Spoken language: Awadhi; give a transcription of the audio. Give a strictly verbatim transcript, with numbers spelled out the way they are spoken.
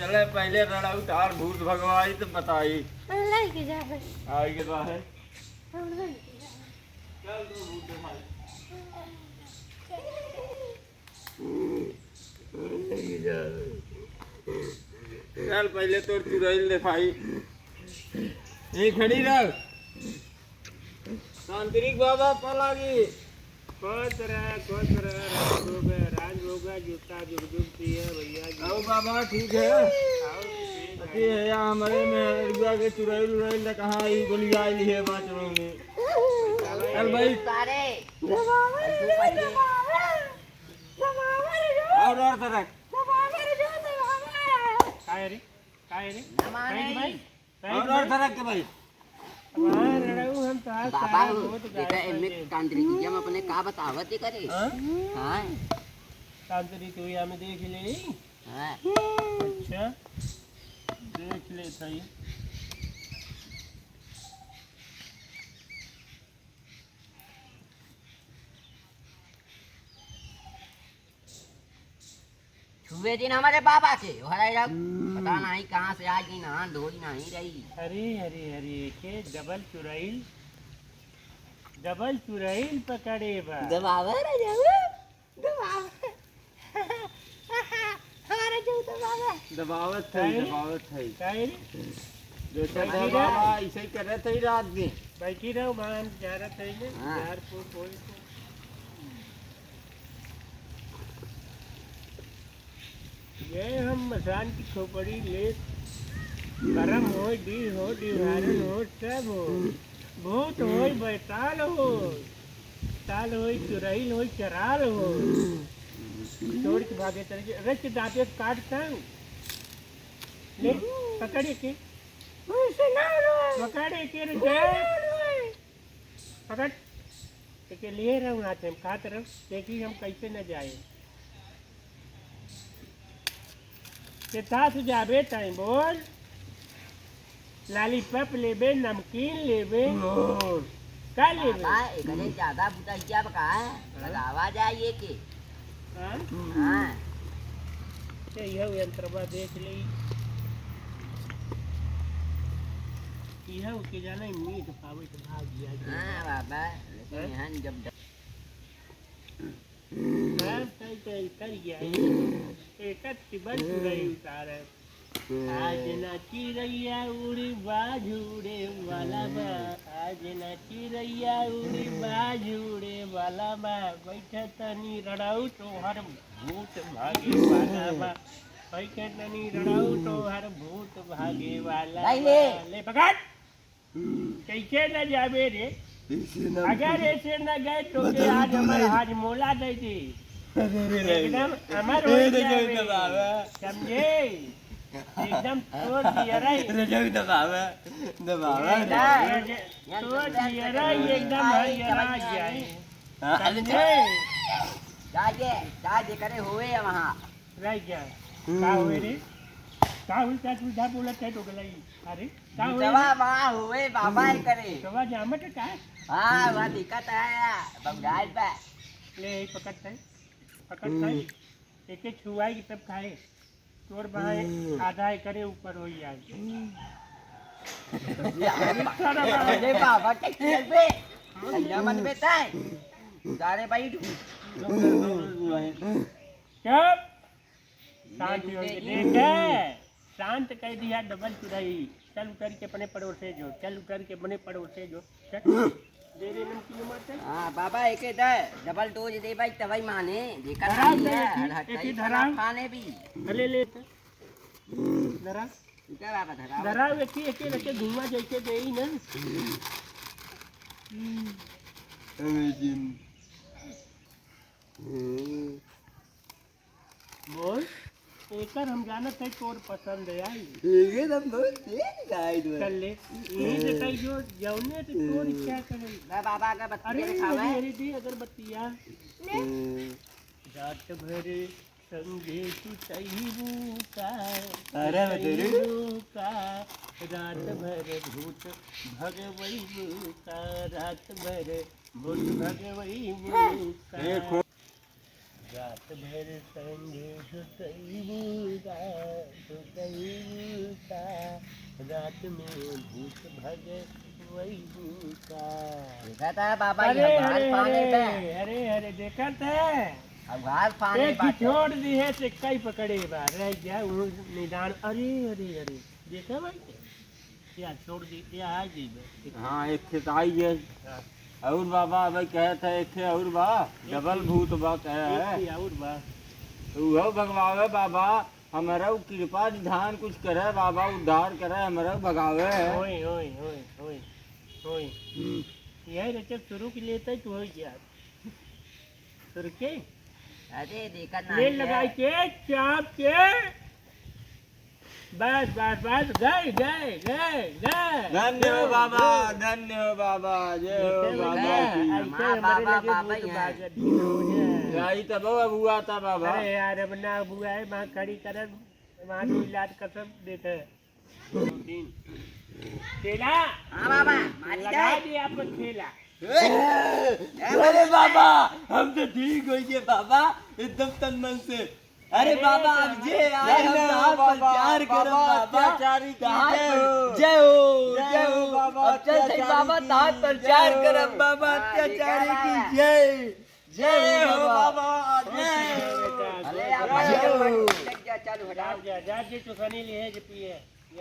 चले, पहिले रड़ाऊ तार भूत भगवाई तो बताई। हम लइके जाबे। आई के बाहर। हम लइके जाबे। चल तू भूत देखाई। चल, पहिले तोर चुड़ैल देखाई। यहीं खड़ी रह। तांत्रिक बाबा पलागी। खुश रह, खुश रह, राज भोगा, राज भोगा, जूता जुग जुग पिए भैया जी। आओ बाबा, ठीक है। आओ, ठीक है। अति है या हमारे में रुआ के चुड़ैल उड़ैल न कहाँ ई गोली आई है बात में। चल भाई। सारे। और, और तरह। काय रे? काय रे? काय रे भाई? काय रे और, और भाई? तरह के भाई। हमार रड़ऊ हम तो आज बाबा, सारा बहुत बेटा, गायब एमे कर दे। तांत्रिक विद्या में अपने का बतावत ही करे? हाँ? हाँ। तांत्रिक विद्या में देख ले। हाँ। अच्छा। देख ले सही। छुए दिन हमारे बाबा के, ओहरा इधर हम्म। पता नहीं कहाँ से आज दिन हाथ धोई नहीं रही। अरे, अरे, अरे, के डबल चुराइल, डबल चुराइल पकड़े बा। दबावे रे जाऊ, दबावे। हमारे जो दबावे। दबावत है, काहे? दबावत है। काहे रे? जो बैठी सब रहो। बाबा ऐसे ही करत है रात दिन। बैठी रहो, वहाँ हम जा रहे थे ने, हाँ। यार को कोई को। ये हम मसान की खोपड़ी ले, करम हो, डी हो, डिहारन हो, सब हो। भूत हो, बैताल हो, ताल हो, चुरैल हो, चराल हो। छोड़ के भागे चले गए। अरे, के दांते काट तंग। ले, पकड़ के। पकड़ के रे, जा। पकड़। एके लिए रहू हाथ में, खात रहू, देखी हम कैसे न जाए। के साथ जाबे ताई बोल, लॉलीपॉप लेबे, नमकीन लेबे, का लेबे? बाबा, एकरे ज्यादा बुता क्या बका है? हाँ? लगावा जाए ये के। हाँ? हाँ। ये यह यंत्रवा देख ले। यह के जाने मीठ पावे तो भाग गया। हाँ बाबा, लेकिन हाँ? यहाँ जब हाँ, सही, सही, कर गया। एक टिबल चुराई उतारे। आज ना चिरैया उड़ी बाज उड़े वाला बा, आज ना चिरैया उड़ी बाज उड़े वाला बा, बैठे तनी रड़ाऊ तोहर भूत भागे वाला बा, बैठे तनी रड़ाऊ तोहर भूत भागे वाला नहीं बा। ले। ले पकड़। कैसे न जाबे रे? ऐसे न अगर ऐसे न गए तो के आज हमार हाजमोला दे दे। अरे रे रे। एकदम अमर हो जाबे। समझे? एकदम तोड़ दिया रे। रे जाओ दबावे, दबावे। तोड़ दिया रे, एकदम हरियर आ जाए। हाँ, समझे? जाइए, जाइए करे हुए वहाँ। रह गया। हम्म। का हुए रे? का हुई, का तू जा बोलत है तो गलाई? अरे, का हुए रे? जवा वहाँ हुए बाबा ही करे। जवा जामट का? हाँ, वहाँ दिक्कत है, बंगाल पे। ले, पकड़ते हैं, पकड़ते हैं। हम्म। एक एक छुआई की तब खाए। तोर बाएं हम्म। आधा एकरे ऊपर हो जाए। हम्म। अरे बाबा, के खेल बे? भैया मन बेटा है। जा रे भाई। चुप। शांत हो के देख है। शांत कह दिया डबल चुराई। चल उतर के अपने पड़ोसे जो, चल उतर के अपने पड़ोसे जो। चल। दे रे नमकीन मार चल। हाँ, बाबा, एके दे, डबल डोज दे भाई, तबई माने, देखा धराओ नहीं है, दे, हर हर एक ही कई धराओ। खाने भी। अरे ले। धरा। क्या बाबा, धराओ। धराओ, एक ही, एक ही लेके घुमा जैसे दे ही ना। अरे जिन। बोल, एकर हम जानत है तोर पसंद है आई। ये तो बहुत तेज गाइड है। चल ले, यही से कही जो जौने से तोर इच्छा करे। मैं बाबा अगरबत्ती अरे, दिखावे। अरे, अरे, दे अगरबत्तिया। हम्म। रात भर संगे सुतैबू का, अरे, बतेरे। सुतैबू का, रात भर भूत भगवैबू का, रात भर भूत भगवैबू का। ए, खो- रात भर संगे सुतैबू का, सुतैबू का, रात में भूत भगवैबू का। देखा था बाबा, ये अरे, हमार अरे, पाने अरे, बा। अरे, अरे, देखा था। अब हाल पाने एक बा। छोड़ दी है, से कई पकड़े बा, रह गया वो निदान। अरे, अरे, अरे, देखा भाई, या छोड़ दी, या आ गई बा। हाँ, एक ठे तो आई है। हाँ। और बाबा, अबे कहे थे, एक ठे और बा, एक डबल ठे। भूत बा, कहे एक है। ठे और बा। तो उहो भगवावे बाबा, हमरा उ कृपा निधान कुछ करे बाबा, उद्धार करे, हमरा उ भगावे है। होय, होय, होय, होय, होय। हम्म। यही रचक शुरू के लेते तो हो गया। शुरू के? अरे, देखा ना तेल है। लगाई के, चाप के। बस, बस, बस, गए, गए, गए, गए। धन्य हो गए, बाबा, गए। धन्य हो बाबा, जय हो देखा बाबा भैया, की। ऐसे हाँ, हमारे बाबा, लगे बाबा भूत ही हैं। भागत हो जाए। यही तब अब हुआ था बाबा। अरे यार, अब ना हुआ है, वहाँ खड़ी करन, वहाँ तो इलाज कसम देते हैं। तीन। तेला। हाँ बाबा, मारी लगा जाए। दिया आपको खेला। अरे बाबा, हम तो ठीक हो गए बाबा, एकदम तन मन से। अरे अरे बाबा, अब बाबा। जे आए, हम नहीं, तो हाथ पर बाबा, प्यार करब बाबा, बाबा। अत्याचारी की तो हाथ जय पर हो। जय हो, जय जय हो हो। बाबा, अब चल सही अत्याचारी बाबा, की तो हाथ पर जय प्यार हो। करब बाबा, हाँ, अत्याचारी देखा की बाबा। जय। जय हो जय हो बाबा। बाबा, जय हो। अरे आप जय हो। लग जा, चालू हटा। जा, जा, जा, जे चुसानी ले है, जे पिए।